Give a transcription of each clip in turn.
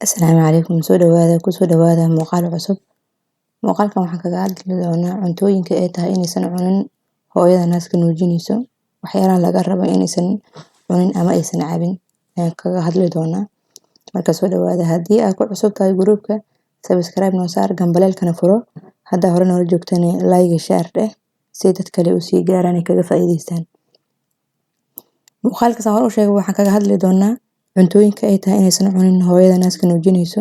Asalaamu calaykum. Soo dhawaada, kusoo dhawaada muuqaal cusub. Muuqaalkan waxaan kaga hadli doonaa cuntooyinka ay tahay inaysan cunin hooyada naaska nuujinayso. Waxyaalaha laga rabo inaysan cunin ama aysan cabin ayaan kaga hadli doonaa. Marka soo dhawaada. Haddii aad ku cusub tahay gruupka, subscribe noo saar, gambaleelkana furo. Haddaa hore noola joogtana, like, share dheh si dad kale u sii gaaraan ay kaga faa'iidaystaan. Muuqaalka saan hore u sheegay, waxaan kaga hadli doonaa cuntooyinka ay tahay inaysan cunin hooyada naaska nuujinayso.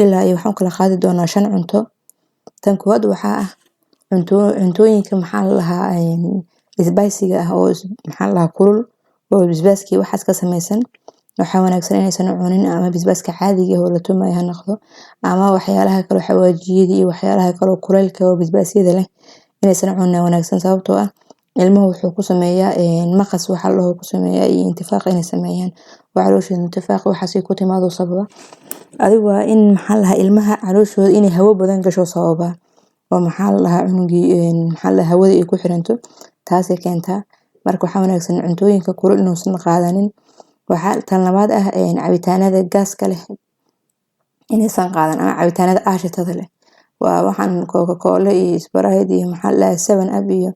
Ilaa iyo waxaan u kala qaadi doonaa shan cunto. Tan koowaad waxaa ah cuntooyinka, maxaa la dhahaa, spicy-ga ah oo, maxaa la dhahaa, kulul oo basbaaska iyo waxaas ka samaysan. Waxaa wanaagsan inaysan cunin, ama basbaaska caadiga ah oo la tumayo ha noqdo ama waxyaalaha kale, xawaajiyada iyo waxyaalaha kale oo kuleylka oo basbaasyada leh, inaysan cunin wanaagsan, sababtoo ah ilmuhu wuxuu ku sameeyaa maqas waxa la dhaho ku sameeyaa iyo intifaaq inay sameeyaan oo calooshooda intifaaq waxaas ku timaado. Sababa adigu waa in, maxaa la dhahaa, ilmaha calooshooda inay hawo badan gasho sababa oo, maxaa la dhahaa, cunugii, maxaa la dhahaa, hawada ay ku xiranto, taasay keentaa. Marka waxaa wanaagsan cuntooyinka kulul inuusan qaadanin. Waxaa tan labaad ah cabitaanada gaaska leh inaysan qaadan ama cabitaanada aashitada leh. Waa waxaan Coca Cola iyo Sprite iyo, maxaa la dhahaa, 7 Up iyo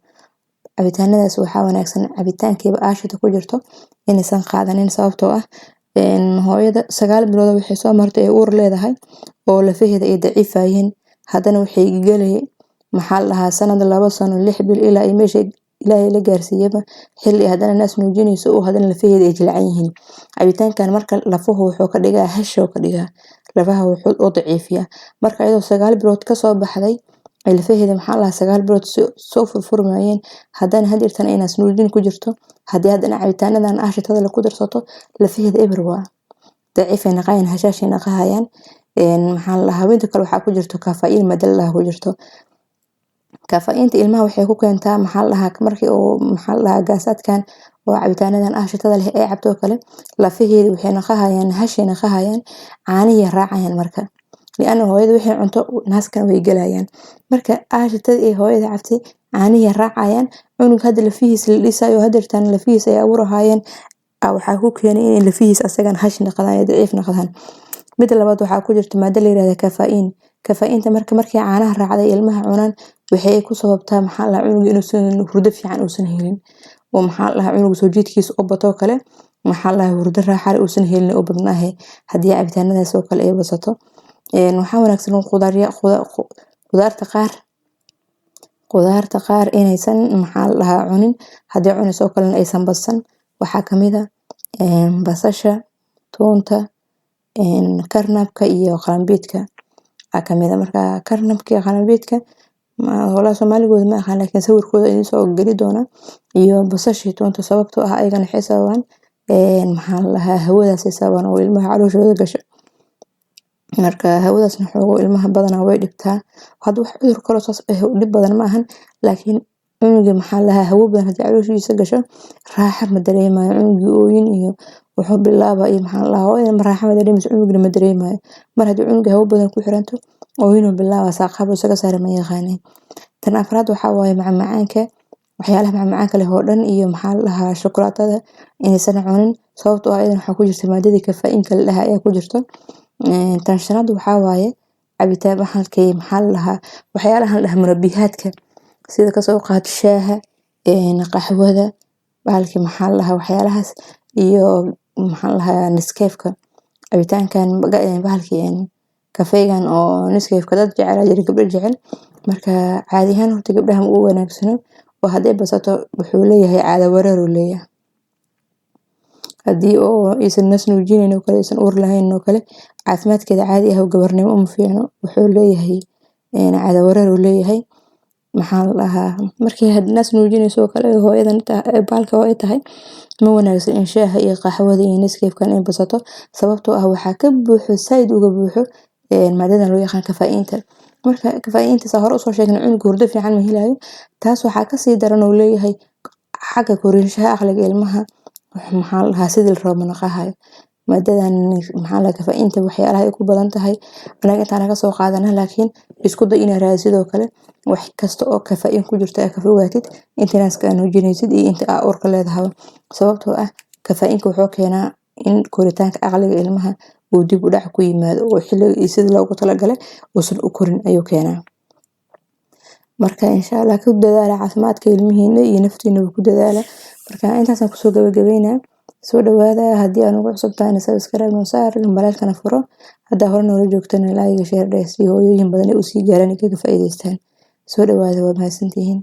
cabitaanadaas. Waxaa wanaagsan cabitaankiiba aashita ku jirto inaysan qaadanin, sababtoo ah hooyada 9 bilood waxay soo martay ay uur leedahay oo lafaheeda ay daciifayeen. Haddana waxay galay, maxaa la dhahaa, sanad, 2 sano, 6 bil, ilaa iyo meesha Ilaahay la gaarsiiyaba, xilli haddana naas nuujinayso oo haddana lafaheeda ay jilcan yihiin. Cabitaankan marka lafuhu wuxuu ka dhigaa hash oo ka dhigaa lafaha, wuxuu u daciifiyaa. Marka iyadoo 9 bilood kasoo baxday, lafaheeda, maxaa la dhahaa, 9 bilood soo furfurmayeen, haddana hadeertan ay naas nuujin ku jirto, haddii haddana cabitaanadan aashitada la ku darsato, lafaheeda eber waa, daciif ay naqayaan, hashaashay naqahayaan. Maxaa la dhahaa, mida kale waxaa ku jirto caffeine, maado la dhahaa ku jirto. Caffeine ilmaha waxay ku keentaa, maxaa la dhahaa, markii uu, maxaa la dhahaa, gaasaadkan oo cabitaanadan aashitada leh ay cabto kale, lafaheedi waxay naqahayaan, hashay naqahayaan, caanihii raacayaan. Marka liana hooyada waxay cunto naaskana way galayaan. Marka aashitada ay hooyada cabtay caanihii raacayaan, cunug hadda lafihiisa la dhisayo, hadeertan lafihiisa ay abuurahayeen, waxaa ku keenay inay lafihiisa asagana hash naqdaan, ay daciif naqdaan. Mida labaad, waxaa ku jirta maado la yirahdo caffeine. Caffeine marka markay caanaha raacday ilmaha cunaan, waxay ku sababtaa, maxaa la dhahaa, cunuga inuusan hurdo fiican uusan helin oo, maxaa la dhahaa, cunuga soo jiidkiisa u bato kale, maxaa la dhahaa, hurdo raaxa leh uusan helin u badnaahe haddii cabitaanadaas oo kale ay badsato. Waxaa wanaagsan qudaarta qaar inaysan, maxaa la dhahaa, cunin. Haddii cunayso oo kalena aysan badsan. Waxaa kamid ah basasha, toonta, karnabka iyo qalambiidka aa kamid ah. Marka karnabka iyo qalambiidka walahi Soomaaligooda ma aqaan, laakiin sawirkooda idin soo geli doona, iyo basasha iyo toonta, sababtoo ah ayagana waxay sababaan, maxaa la dhahaa, hawadaasay sababaan oo ilmaha calooshooda gasho. Marka hawadaasna xoogo ilmaha badanaa way dhibtaa. Hadda wax cudur kaloo saas ah dhib badan ma ahan, laakiin cunuga, maxaa la dhahaa, hawo badan hadii calooshiisa gasho, raaxa ma dareemayo cunugii. Ooyin iyo wuxuu bilaaba iyo, maxaa la dhahaa, hooyada ma raaxa ma dareemayso, cunugna ma dareemayo. Mar haddii cunuga hawo badan ku xiranto, ooyinuu bilaaba, saaqaab isaga saara ma yaqaanin. Tan afraad waxaa waaye macmacaanka, waxyaalaha macmacaanka leh oo dhan iyo, maxaa la dhahaa, shukulaatada inaysan cunin, sababtoo ah iyadan waxaa ku jirta maadadii caffeine-ka la dhahaa ayaa ku jirto. Tan shanaad waxaa waaye cabitaan waxalkii, maxaa la dhahaa, waxyaalaha la dhahaa munabihaadka, sida kasoo qaad shaaha, qaxwada, bahalkii, maxaa la dhahaa, waxyaalahaas iyo, maxaa la dhahaa, Nescafe-ka, cabitaankan, bahalkii, kafeegan oo Nescafe-ka dad jecel jira, gabdho jecel. Marka caadi ahaan horta gabdhaha ma u wanaagsano oo hadday badsato wuxuu leeyahay caado wareer uu leeyahay. Haddii oo aysan naas nuujinayn oo kale, aysan uur lahayn oo kale, caafimaadkeeda caadi ah oo gabarnimo uma fiicno. Wuxuu leeyahay caado wareer uu leeyahay. Maxaa la dhahaa, markii naas nuujinayso oo kale hooyadan bahalka hooyo tahay, ma wanaagsan in shaaha iyo qaxwada iyo Nescafe-kan ay badsato, sababtoo ah waxaa ka buuxo, saaid uga buuxo, maadadan loo yaqaan caffeine. Marka caffeine saa hore usoo sheegnay, cunuga hurdo fiican ma helayo. Taas waxaa kasii daran uu leeyahay xagga koriinshaha aqliga ilmaha, maxaa la dhahaa, sidii la rabo ma naqahayo. Maadadan, maxaa la dhahaa, caffeine waxyaalaha ay ku badan tahay anaga intaan naga soo qaadana, laakiin isku day inaad raadisid sidoo kale wax kasta oo caffeine ku jirto aad ka fogaatid inta naaska aad nuujinaysid iyo inta aa uurka leedahay, sababtoo ah caffeine wuxuu keenaa in koritaanka aqliga ilmaha uu dib u dhac ku yimaado oo xilliga sidii loogu talagalay uusan u korin ayuu keenaa. Marka insha Allah ku dadaala caafimaadka ilmihiina iyo naftiinaba ku dadaala. Marka intaasaan kusoo gabagabeynaa. Soo dhawaada, haddii aan ugu cusub tahayna subscribe noo saar, gambaleelkana furo. Haddaa hore noola joogtana like, share dheh si hooyooyin badan ay usii gaaraan, ay kaga faa'iidaystaan. Soo dhawaada, waa mahadsantihiin.